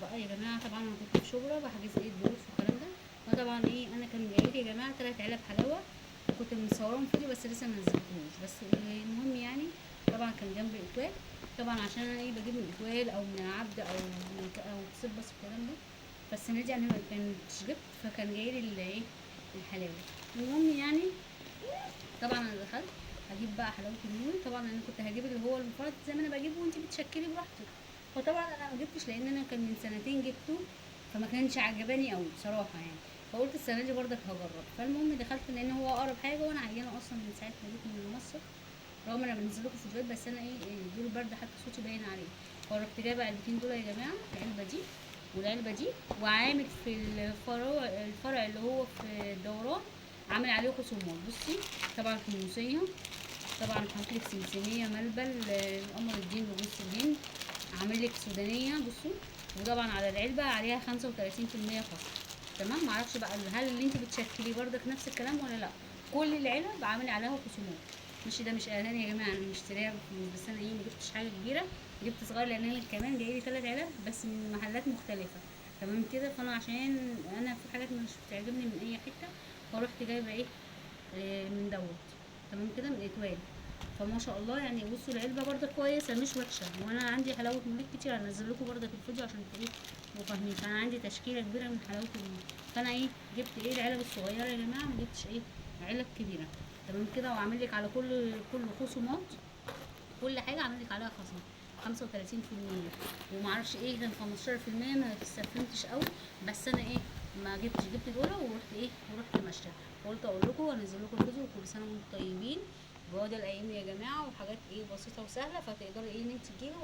بصوا بقى يا جماعة، طبعا انا كنت في شبرا بحجز ايه الدروس والكلام ده، فطبعا ايه انا كان جايلي يا جماعة 3 علب حلاوة، وكنت مصوراهم فيديو بس لسه ما نزلتهوش. بس المهم يعني طبعا كان جنب الاتوال، طبعا عشان انا ايه بجيب من الاتوال او من العبد او من او سيبس والكلام ده، فالسنة دي انا ما كنتش جبت، فكان جايلي الايه الحلاوة. المهم يعني طبعا انا دخلت هجيب بقى حلاوة المولد، طبعا انا كنت هجيب اللي هو المفرط زي ما انا بجيبه وانت بتشكلي براحتك، فطبعا انا ما جبتش لان انا كان من سنتين جبته فما كانش عجباني قوي بصراحة يعني، فقلت السنة دي برضك هجرب. فالمهم دخلت لان هو اقرب حاجة، وانا عيانه اصلا من ساعة ما جيت من مصر، رغم انا بنزل لكم فيديوهات بس انا ايه دول برد حتى صوتي باين عليه. فرحت جايبه علبتين دول يا جماعة، العلبة دي والعلبه دي، وعامل في الفرع اللي هو في الدوران عامل عليه خصومات. بصي طبعا حمصية، طبعا حاطط لك سمسميه، ملبل، قمر الدين وجوز الهند، عامل لك سودانيه. بصوا وطبعا على العلبة عليها 35% خصم. تمام، معرفش بقى هل اللي انت بتشكليه برضك نفس الكلام ولا لا، كل العلب عامل عليها خصومات. ماشي، ده مش اعلان يا جماعة، انا مشتريها بفلوس، بس انا ايه ما جبتش حاجة كبيرة، جبت صغير لان انا كمان جاي لي 3 علب بس من محلات مختلفة. تمام كده، فانا عشان انا في حاجات مش بتعجبني من اي حتة، فروحت جايبه ايه، من دوت. تمام كده، من اتوال. فما شاء الله يعني بصوا العلبة برده كويسة مش وحشة، وانا عندي حلاوة مولد كتير، هنزل لكم برده في الفيديو عشان ايه تبقوا فاهمين. فانا عندي تشكيله كبيرة من حلاوة المولد، فانا ايه جبت ايه العلب الصغيرة يا جماعة، ما جبتش ايه علب كبيرة. تمام كده، وعامل لك على كل خصومات، كل حاجة عامل لك عليها خصم خمسة وتلاتين في المية ومعرفش ايه كان خمستاشر في المية، ما استفهمتش قوي، بس انا ايه ما جبتش، جبت دول ورحت ايه ورحت ماشية. قلت اقول لكم وانزل لكم الفيديو، وكل سنة وانتم طيبين. بوادي الايام يا جماعة، وحاجات ايه بسيطة وسهلة، فتقدري ايه ان انت تجيبي.